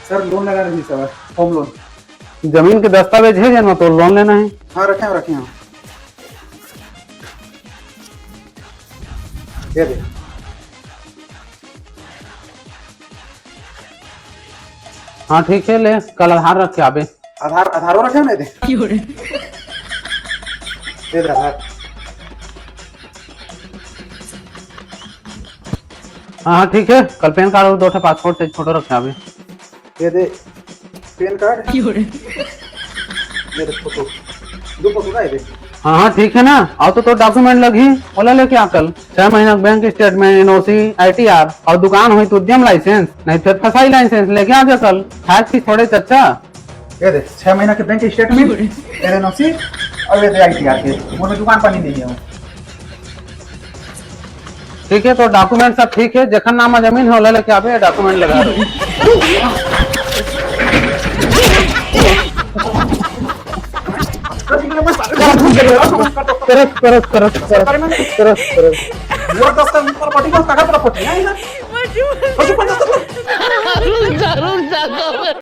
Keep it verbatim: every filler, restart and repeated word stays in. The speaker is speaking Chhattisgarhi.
सर, लोन लगा रही सर, होम लोन। जमीन के दस्तावेज हे जेन म तोर लोन लेना हे? हाँ, रखे हँव, रखे हँव। ये दे। हाँ, ठीक हे, ले, कल आधार रख के आबे। आधार, आधारो रखे हँव ना, ये दे। ये दे आधार। हाँ, हाँ, ठीक हे, कल पैन कार्ड अउ दो ठो पासपोर्ट साइज फोटो रख के आबे। ये दे पैन कार्ड। ये दे फोटो, दो फोटो ना, ये दे। हाँ, हाँ, ठीक हे ना, अउ तो तोर डॉक्यूमेंट लगही, ओला लेके आ कल। छह महीना के बैंक स्टेटमेंट, एनओसी, आईटीआर अउ दुकान होही तो उद्यम लाइसेंस, नहीं तो एफएसआई लाइसेंस लेके आ जा कल। खाए पी थोड़े से अच्छा। ये दे, छह महीना के बैंक स्टेटमेंट, ये दे एनओसी, अउ ये दे आईटीआर के, मोर दुकान पानी नहीं हे। ठीक हे, तो डॉक्यूमेंट सब ठीक हे, जेखर नाम म जमीन हे, ओला लेके आबे, डॉक्यूमेंट लगा दे। करत, करत, करत, करत, करत, करत। मोर दस्ता ऊपर पटी, बस तगत पर पटी, नहीं ना? पशु पंजा तक। रुक जा, रुक जा, रुक जा।